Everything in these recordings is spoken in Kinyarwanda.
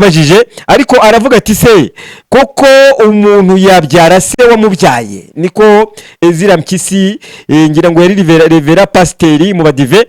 Yabajije ariko aravuga ati: "Se koko umuntu yabyara se wamubyaye?" Niko Ezira Mpyisi, ngira ngo yari révérend pasiteri mu badive,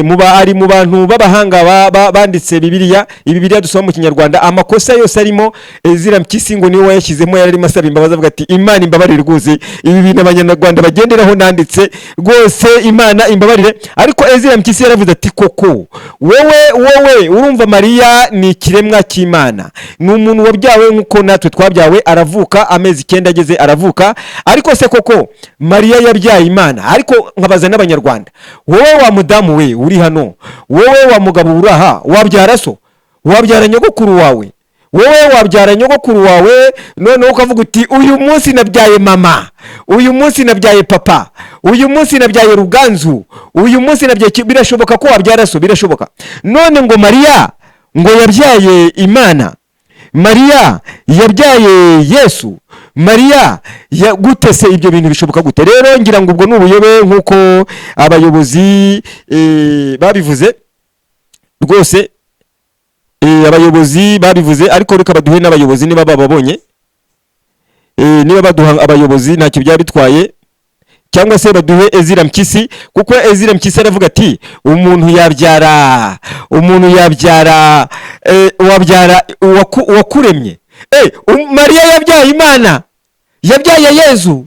muba ari mu bantu b'abahanga banditse Bibiliya. Ibi Bibiliya dusoma mu Kinyarwanda, amakosa yose arimo, Ezira Mpyisi ngo niwe wayashyizemo. Yari arimo asaba imbabazi, avuga ati: "Imana imbabarire rwose, ibi bintu Abanyarwanda bagenderaho nanditse, rwose Imana imbabarire." Ariko Ezira Mpyisi yaravuze ati: "Koko wowe urumva Mariya ni ikiremwa cy'Imana, ni umuntu wabyawe nk'uko natwe twabyawe, aravuka, amezi 9 ageze aravuka. Ariko se koko Mariya yabyaye Imana?" Ariko nkabaza n'Abanyarwanda: wowe wa mudamu we uri hano, wowe wa mugabo uri aha, wabyara so? Wabyara nyogokuru wawe? Wowe wabyara nyogokuru wawe, noneho ukavuga uti: "Uyu munsi nabyaye mama, uyu munsi nabyaye papa, uyu munsi nabyaye Ruganzu, uyu munsi nabyaye Birashoboka ko wabyara so? Birashoboka? None ngo Mariya ngo yabyaye Imana, Mariya yabyaye Yesu, Mariya ya gute se? Ibyo bintu bishoboka gute? Rero ngira ngo ubwo ni ubuyobe nk'uko abayobozi babivuze rwose, abayobozi babivuze. Ariko reka baduhe n'abayobozi niba bababonye. Niba baduha abayobozi ntacyo byaba bitwaye, cyangwa se baduhe Ezira Mpyisi, kuko Ezira Mpyisi aravuga ati: "Umuntu yabyara, umuntu yabyara, wabyara uwakuremye? Mariya yabyaye Imana, yabyaye Yezu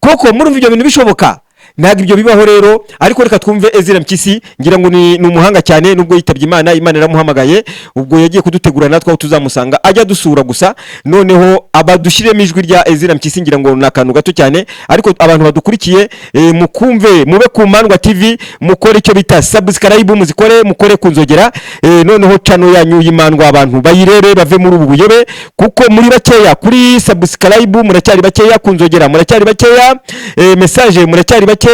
koko? Murumva ibyo bintu bishoboka? Ntabwo ibyo bibaho rero." Ariko reka twumve Ezira Mpyisi, ngira ngo ni umuhanga cyane. Nubwo yitabye Imana, Imana yaramuhamagaye, ubwo yagiye kudutegura natwe aho tuzamusanga, ajya dusura gusa. Noneho abadushyiremo ijwi rya Ezira Mpyisi, ngira ngo ni akantu gato cyane. Ariko abantu badukurikiye, mukumve, mube ku Mandwa TV, mukore icyo bita subscribe, muzikore, mukore ku nzogera, noneho channel yanyu y'Imandwa abantu bayirebe, bave muri ubu buyobe, kuko muri bakeya kuri subscribe, muracyari bakeya ku nzogera, muracyari bakeya, message muracyari bakeya,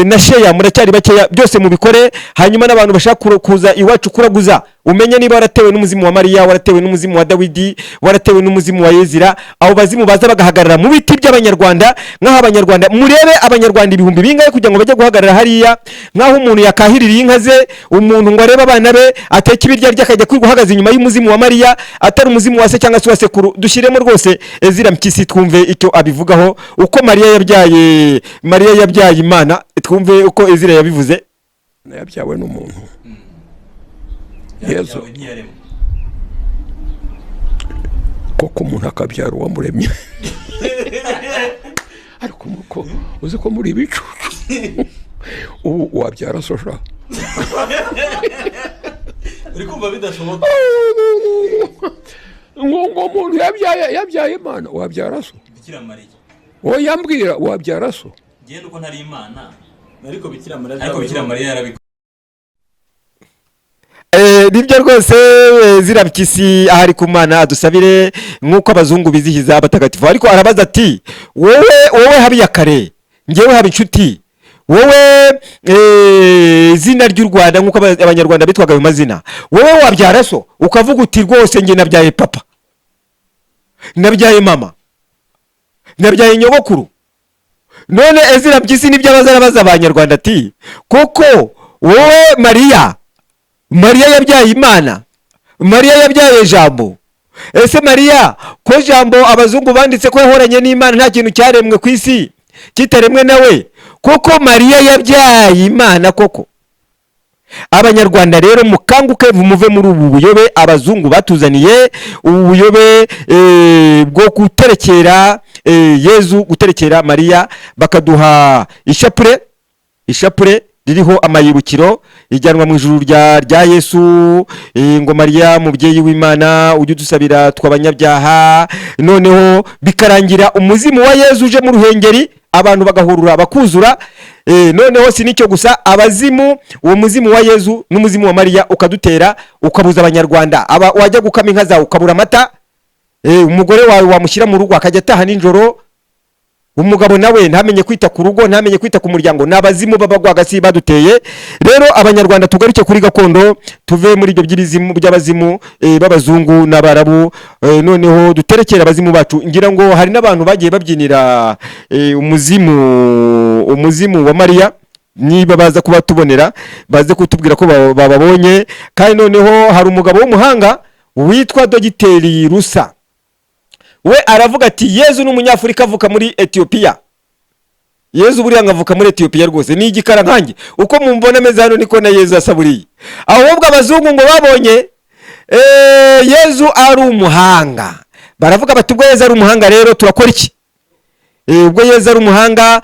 na share muracyari bakeya. Byose mubikore. Hanyuma n'abantu bashaka kuza iwacu kuraguza, umenye niba waratewe n'umuzimu wa Mariya, waratewe n'umuzimu wa Dawidi, waratewe n'umuzimu wa Yezira, abo bazimu baza bagahagarara mu biti by'Abanyarwanda. Nk'aho Abanyarwanda, murebe Abanyarwanda ibihumbi bingahe kugira ngo bajye guhagarara hariya, nk'aho umuntu yakahiririye inka ze, umuntu ngo arebe abana be, ateke ibiryo arya, akajya kwirirwa ahagaze inyuma y'umuzimu wa Mariya, atari umuzimu wa se cyangwa se wa sekuru. Dushyiremo rwose Ezira Mpyisi, twumve icyo abivugaho, uko Mariya yabyaye Imana. Twumve uko Ezira yabivuze. Yabyawe n'umuntu, Yezu. Yabyawe, ntiyaremwe. Koko umuntu akabyara uwamuremye? Ariko muko uzi ko muri ibicucu, ubu wabyara soja? Uri kumva bidashoboka. Ngo umuntu yabyaye Imana, wabyara so? Bikira Mariya. Wowe yambwira, wabyara so? Ngende uko ntari Imana. Ariko Bikira Mariya. Ariko Bikira Mariya yarabikoze. Nibyo rwose, Ezira Mpyisi ahari ku Mana adusabire nk'uko abazungu bizihiza abatagatifu. Ariko arabaza ati: Wowe Habiyakare, ngewe haba inshuti, wowe, izina ry'u Rwanda nk'uko Abanyarwanda bitwaga ayo mazina, wowe wabyara so, ukavuga uti: 'Rwose njye nabyaye papa, nabyaye mama, nabyaye nyogokuru'?" None Ezira Mpyisi nibyo abaza, arabaza Abanyarwanda ati: "Koko wowe Mariya yabyaye Imana? Mariya yabyaye Jambo? Ese Mariya, ko Jambo abazungu banditse ko yahoranye n'Imana, nta kintu cyaremwe ku isi kitaremwe nawe, koko Mariya yabyaye Imana koko?" Abanyarwanda rero mukanguke, muve muri ubu buyobe abazungu batuzaniye, ubu buyobe bwo guterekera Yezu, guterekera Mariya, bakaduha ishapure, ishapure ririho amayibukiro, ijyanwa mu ijuru rya Yesu, ngo "Mariya mubyeyi w'Imana, ujye udusabira tw'abanyabyaha". Noneho bikarangira umuzimu wa Yezu uje mu Ruhengeri, abantu bagahurura bakuzura. Noneho si nicyo gusa, abazimu, uwo muzimu wa Yezu n'umuzimu wa Mariya ukadutera, ukabuza Abanyarwanda. Aba wajya gukama inka zawe ukabura amata, umugore wawe wamushyira mu rugo akajya ataha nijoro, umugabo nawe ntamenye kwita ku rugo, ntamenye kwita ku muryango. Ni abazimu b'abagwagasi baduteye. Rero Abanyarwanda, tugaruke kuri gakondo, tuve muri ibyo by'ibizimu by'abazimu b'abazungu n'Abarabu, noneho duterekere abazimu bacu. Ngira ngo hari n'abantu bagiye babyinira umuzimu wa Mariya. Niba baza kuba tubonera, baze kutubwira ko bababonye. Kandi noneho hari umugabo w'umuhanga Witwa Dogiteri Rusa we aravuga ati: "Yezu ni Umunyafurika, avuka muri Etiyopiya." Yezu buriya ngo avuka muri Etiyopiya rwose, ni igikara nkanjye. Uko mumbona ameze hano niko na Yezu asa buriya. Ahubwo abazungu ngo babonye Yezu ari umuhanga, baravuga bati: "Ubwo Yezu ari umuhanga rero turakora iki? Ubwo Yezu ari umuhanga,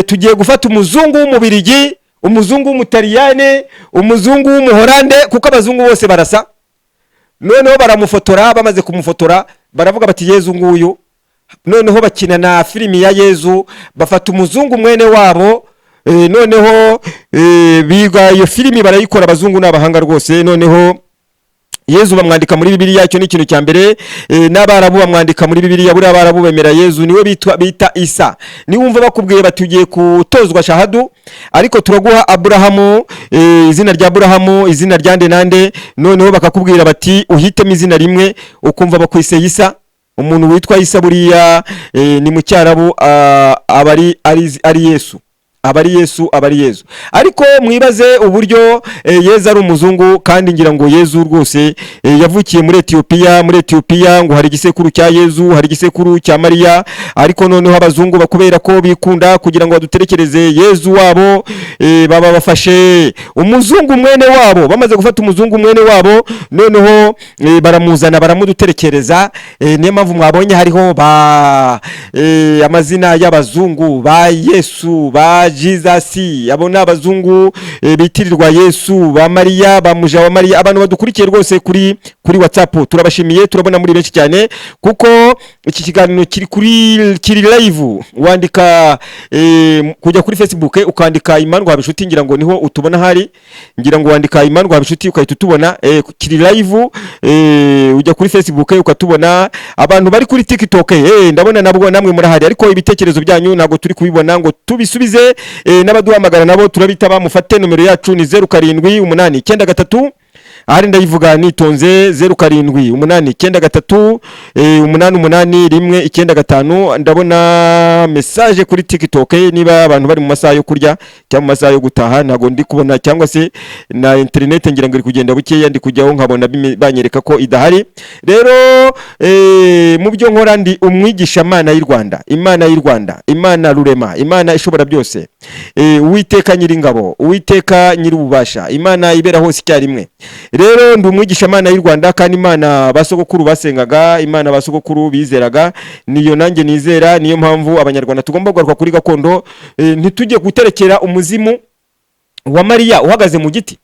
tugiye gufata umuzungu w'Umubirigi, umuzungu w'Umutaliyane, umuzungu w'Umuhorande, kuko abazungu bose barasa." Noneho baramufotora. Bamaze kumufotora baravuga bati: "Yezu nguyu." Noneho bakina na filimi ya Yezu, bafata umuzungu mwene wabo, noneho biga iyo filimi barayikora. Abazungu ni abahanga rwose. Noneho Yezu bamwandika muri Bibiliya, icyo ni ikintu cya mbere. N'Abarabu bamwandika muri Bibiliya. Buriya Abarabu bemera Yezu, niwe bita Isa. Niwumva bakubwiye bati: "Ugiye gutozwa shahadu, ariko turaguha Aburahamu, izina rya Aburahamu, izina rya nde nande," noneho bakakubwira bati: "Uhitemo izina rimwe," ukumva bakwise Isa. Umuntu witwa Isa buriya ni mu Cyarabu, aba ari Yesu, aba ari Yesu, aba ari Yezu. Ariko mwibaze uburyo Yezu ari umuzungu, kandi ngira ngo Yezu rwose yavukiye muri Etiyopiya. Muri Etiyopiya ngo hari igisekuru cya Yezu, hari igisekuru cya Mariya. Ariko noneho abazungu, bakubera ko bikunda kugira ngo baduterekereze Yezu wabo, baba bafashe umuzungu mwene wabo. Bamaze gufata umuzungu mwene wabo, noneho baramuzana, baramuduterekereza. Niyo mpamvu mwabonye hariho ba amazina y'abazungu, ba Yesu, ba Jesus. Abo ni abazungu bitirirwa Yesu, ba Mariya, ba muja wa Mariya. Abantu badukurikiye rwose kuri WhatsApp turabashimiye, turabona muri benshi cyane, kuko iki kiganiro kiri live. Wandika, kujya kuri Facebook ukandika Imandwa Habinshuti, ngira ngo niho utubona. Hari ngira ngo wandika Imandwa Habinshuti ukahita utubona. Kiri live, ujya kuri Facebook ukatubona. Abantu bari kuri TikTok, ndabona nabwo namwe murahari, ariko ibitekerezo byanyu ntabwo turi kubibona ngo tubisubize. N'abaduhamagara nabo turabitaba. Mufate nomero yacu, ni 0789 3, ahari ndayivuga nitonze, 0789 3 881 95. Ndabona message kuri TikTok. Niba abantu bari mu masaha yo kurya cyangwa mu masaha yo gutaha, ntabwo ndi kubona, cyangwa se na internet ngira ngo iri kugenda bukeya, ndi kujyaho nkabona banyereka ko idahari. Rero mu byo nkora, ndi umwigishamana y'u Rwanda, Imana y'u Rwanda, Imana rurema, Imana ishobora byose, Uwiteka Nyiringabo, Uwiteka Nyir'ububasha, Imana ibera hose icyarimwe. Rero ndi umwigishamana y'u Rwanda, kandi Imana basogokuru basengaga, Imana basogokuru bizeraga, niyo nanjye nizera. Niyo mpamvu Abanyarwanda tugomba kugaruka kuri gakondo, ntitujye guterekera umuzimu wa Mariya uhagaze mu giti.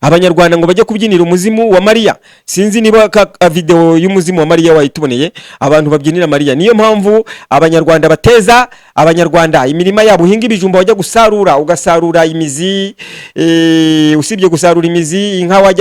Abanyarwanda ngo bajye kubyinira umuzimu wa Mariya. Sinzi niba ka video y'umuzimu wa Mariya wayituboneye, abantu babyinira Mariya. Niyo mpamvu Abanyarwanda bateza Abanyarwanda imirima yabo, uhinga ibijumba, wajya gusarura ugasarura imizi. Usibye gusarura imizi, inka wajya